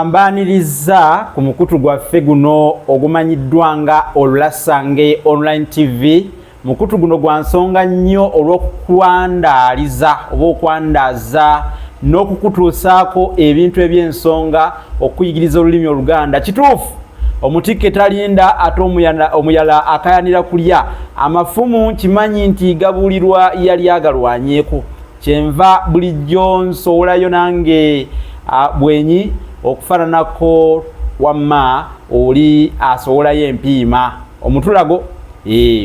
Mbaaniriza ku mukutu gwaffe guno ogumanyiddwa nga Olulasange Online TV. Mukutu guno gwa nsonga nnyo olw'okukwandaaliza oba okwandaaza n'okukutuusaako ebintu eby'ensonga okuyigiriza olulimi Oluganda. Kituufu, omutikke talinda ate omuyala akayanira kulya. Amafumu nkimanyi nti gabuulirwa yali agalwanyeeko. Kyenva bulijjo nsowolayo nange bwenyi okufaananako wamma oli asowolayo empiima omutulago.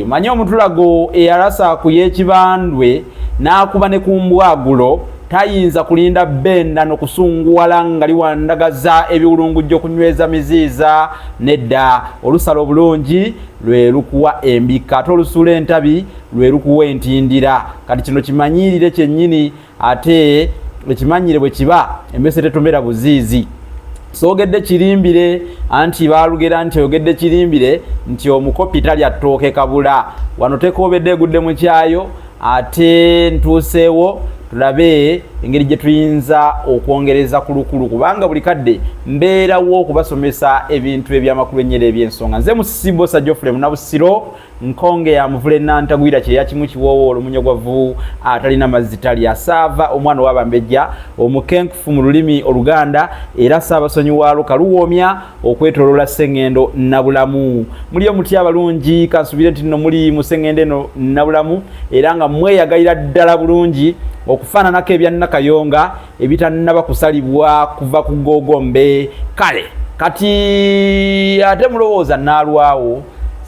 Omanyi omutulago eyalasa ku y'ekibandwe n'akuba ne ku mbwagulo tayinza kulinda benda nokusunguwala nga liwandagaza ebiwulungujjo kunyweza miziiza. Nedda, olusala obulungi lwe lukuwa embikka, ate olusuula entabi lwe lukuwa entindira. Kati kino kimanyiirire kyennyini, ate ekimanyire bwe kiba emmese tetomera buziizi. Soogedde kirimbire, anti baalugera nti oyogedde kirimbire nti omukopi talya ttooke kabula. Wano tekoobedde egudde mu kyayo, ate ntuuseewo tulabe engeri gye tuyinza okwongereza ku lukulu, kubanga buli kadde mbeerawo okubasomesa ebintu ebyamakulu ennyera eby'ensonga. Nze Musibosa Geoffrey Munabusiro, Nkonge ya muvule nantagwira kyeya kimu kiwoowo olumunyo gwa vvu atalina mazzi talya saava omwana ow'abambejja omukenkufu mu lulimi Oluganda era Ssaabasonyi waalwo kaluwoomya okwetoloola Ssengendo Nabulamu. Muli omuti abalungi, kansubire nti nno muli mu Ssengendo eno Nabulamu era nga mweyagalira ddala bulungi okufaananako ebya Nakayonga ebitannaba kusalibwa kuva ku googombe. Kale kati ate mulowooza naalwawo?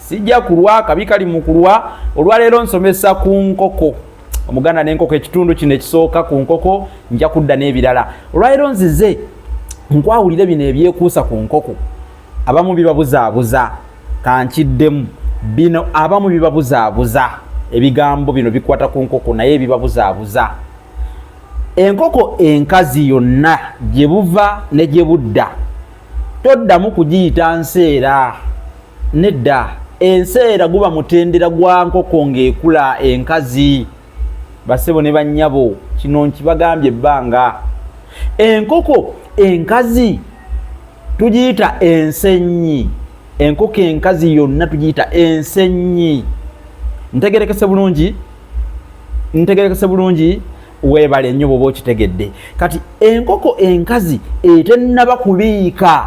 Sijja kulwa, kabi kali mu kulwa. Olwaleero nsomesa ku nkoko, Omuganda n'enkoko, ekitundu kino ekisooka ku nkoko. Nja kudda n'ebirala. Olwaleero nzize nkwawulire bino ebyekuusa ku nkoko, abamu bibabuzaabuza. Kankiddemu, bino abamu bibabuzaabuza. Ebigambo bino bikwata ku nkoko naye bibabuzaabuza. Enkoko enkazi yonna gye buva ne gye budda toddamu kugiyita nseera. Nedda, enseera guba mutendera gwa nkoko ng'ekula enkazi. Basebo ne bannyabo, kino nkibagambye ebbanga. Enkoko enkazi tugiyita ensennyi. Enkoko enkazi yonna tugiyita ensennyi. Ntegerekese bulungi? Ntegerekese bulungi? Weebale nnyo bw'oba okitegedde. Kati enkoko enkazi etennaba kubiika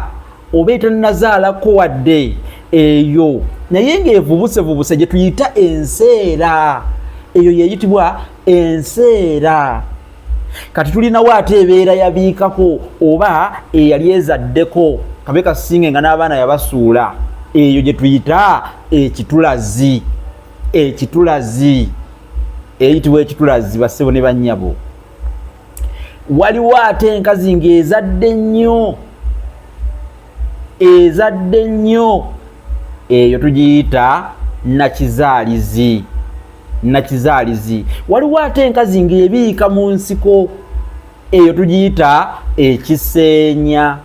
oba etannazaalako wadde eyo naye ng'evubusevubuse gye tuyita enseera, eyo yeeyitibwa enseera. Kati tulinawo ate ebeera yabiikako oba eyali ezaddeko kabe kasinge nga n'abaana yabasuula, eyo gye tuyita ekitulazi. Ekitulazi eyitibwa ekitulazi, bassebo ne bannyabo. Waliwo ate enkazi ng'ezadde nnyo, ezadde nnyo, eyo tugiyita nakizaalizi, nakizaalizi. Waliwo ate enkazi ng'ebiika mu nsiko, eyo tugiyita ekiseenya.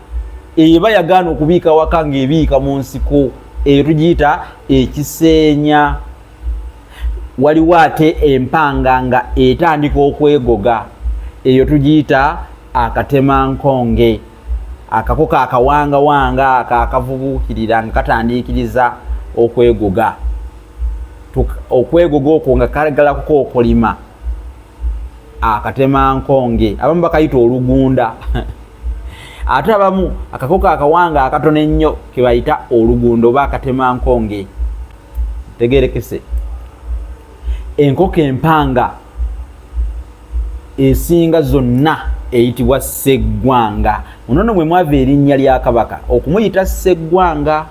Eyo eba yagaana okubiika waka ng'ebiika mu nsiko, eyo tugiyita ekiseenya. Waliwo ate empanga nga etandika okwegoga, eyo tugiyita akatemankonge. Akakoko akawangawanga ako akavubuukirira nga katandiikiriza okwegoga, okwegoga okwo nga kagala kukookolima, akatemankonge. Abamu bakayita olugunda, ate abamu akakoko akawanga akatono ennyo kebayita olugunda oba akatemankonge. Tegerekese, enkoko empanga esinga zonna eyitibwa Sseggwanga. Munono mwe mwava erinnya lya Kabaka okumuyita Sseggwanga,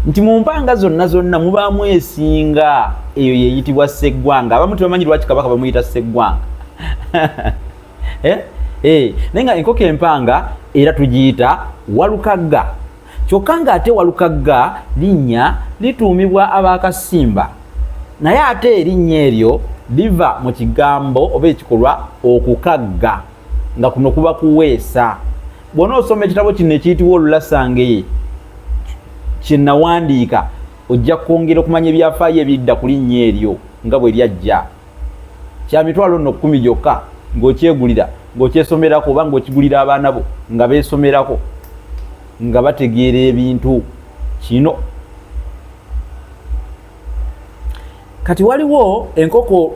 nti mu mpanga zonna zonna mubaamu esinga, eyo yeyitibwa Sseggwanga. Abamu tebamanyi lwaki Kabaka bamuyita Sseggwanga. Eh? Eh, naye nga enkoko empanga era tugiyita walukagga. Kyokka ng'ate Walukagga linnya lituumibwa Abakasimba, naye ate erinnya eryo liva mu kigambo oba ekikolwa okukagga, nga kuno kuba kuweesa. Bw'onoosoma ekitabo kino ekiyitibwa Olulasangeye kye nawandiika, ojja kwongera okumanya ebyafaayo ebidda ku linnya eryo nga bwe lyajja. Kya mitwalo nno 10 gyokka ng'okyegulira. ng'okyesomerako oba ng'okigulira abaana bo nga beesomerako nga bategeera ebintu kino. Kati waliwo enkoko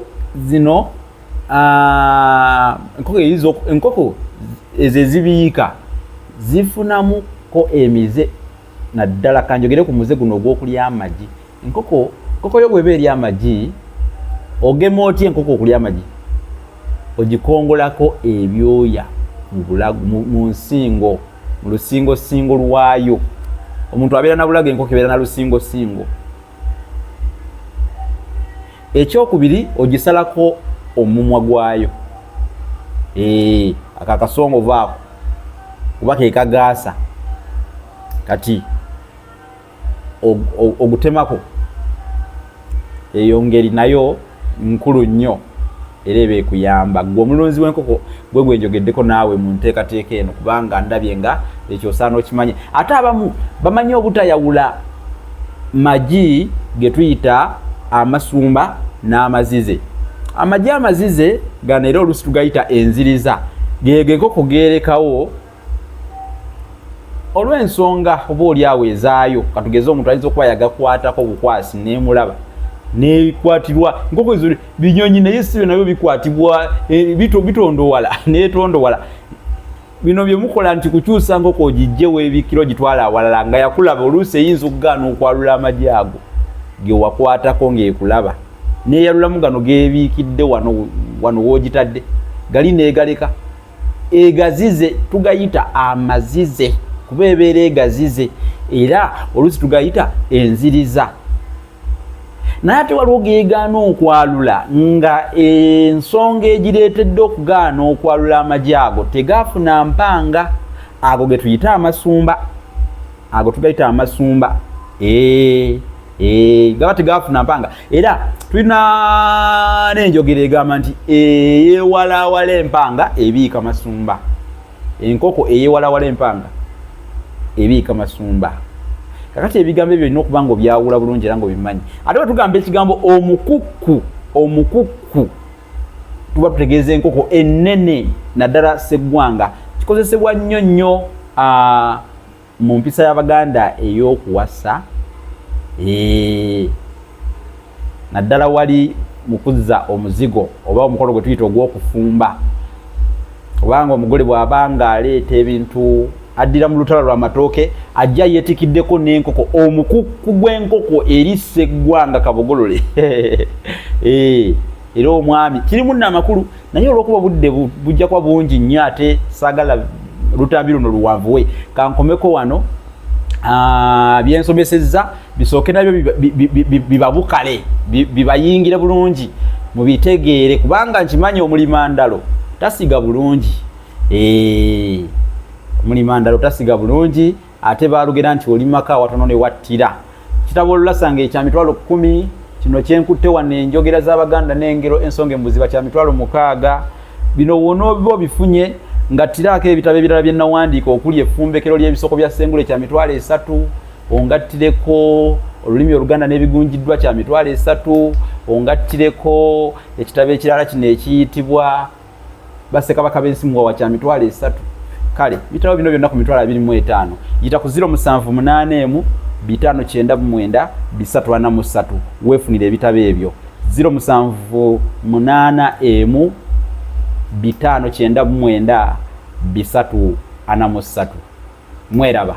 zino, enkoko ezo ezibiika zifunamuko emize, naddala kanjogere ku muze guno ogw'okulya amagi. Enkoko yo bw'eba erya amagi, ogema otya enkoko okulya amagi? Ogikongolako ebyoya mu nsingo, mu lusingosingo lwayo. Omuntu abeera na bulago, enkoko ebeera na lusingosingo. Ekyokubiri, ogisalako omumwa gwayo, ako akasongovu ako kuba ke kagaasa. Kati ogutemako. Eyo ngeri nayo nkulu nnyo era eba ekuyamba gwe omulunzi w'enkoko, gwe gwenjogeddeko naawe mu nteekateeka eno, kubanga ndabye nga ekyo osaana okimanye. Ate abamu bamanyi obutayawula magi ge tuyita amasumba n'amazize. Amagi amazize gano era oluusi tugayita enziriza, geego enkoko geerekawo olw'ensonga oba oli awo ezaayo. Katugeze omuntu ayinza okuba yagakwatako bukwasi nemulaba nekwatirwa nkoko ezo binyonyi, naye si nabyo bikwatibwa, bitondowala netondowala. Bino byemukola nti kukyusa nkoko ogijje weebikira ogitwala awalala nga yakulaba, oluusi eyinza okugaana okwalula amagi ago gewakwatako ng'ekulaba, neyalulamu gano gebiikidde wano wano woogitadde gali neegaleka. Egazize tugayita amazize kuba ebeera egazize, era oluusi tugayita enziriza. Naye ate waliwo geegaana okwalula nga ensonga egireetedde okugaana okwalula amagi ago tegafuna mpanga, ago ge tuyita amasumba, ago tugayita amasumba. Gaba tegafuna mpanga, era tulina n'enjogera egamba nti eyewalawala empanga ebiika masumba. Enkoko eyewalawala empanga ebiika masumba. Kakati ebigambo ebyo olina okuba nga obyawula bulungi era nga obimanyi. Ate bwe tugamba ekigambo omukukku, omukukku tuba tutegeeza enkoko ennene, naddala seggwanga. Kikozesebwa nnyo nnyo mu mpisa y'Abaganda ey'okuwasa, naddala wali mu kuzza omuzigo oba omukolo gwe tuyita ogw'okufumba, obanga omugole bw'aba ng'aleeta ebintu addira mu lutalo lw'amatooke, ajja yeetikiddeko n'enkoko, omukukku gw'enkoko eri sseggwanga kabogolole. Era omwami kirimu nno amakulu, naye olw'okuba obudde bujja kuba bungi nnyo ate saagala lutambi luno luwanvuwe, kankomeko wano. Byensomesezza bisooke nabyo bibabukale, bibayingire bulungi, mubitegeere, kubanga nkimanyi omulimandalo tasiga bulungi. Omulimandalo tasiga bulungi, ate baalugera nti oli maka awatono ne wattira. Kitabo olulasanga ekya 100,000 kino kyenkutte wano, enjogera z'Abaganda n'engero ensonga embuziba, kya 60,000. Bino wonoobiba obifunye nga ttiraako ebitabo ebirala bye nawandiika, okuli effumbekero ly'ebisoko bya Ssengule kya 30,000, ongattireko olulimi Oluganda n'ebigunjiddwa kya 30,000, ongattireko ekitabo ekirala kino ekiyitibwa Bassekabaka b'Ensi Muwawa kya 30,000. Kale bitabo bino byonna ku 25,000. Yita ku 0781 599 343 weefunire ebitabo ebyo. 0781 599 343. Mweraba.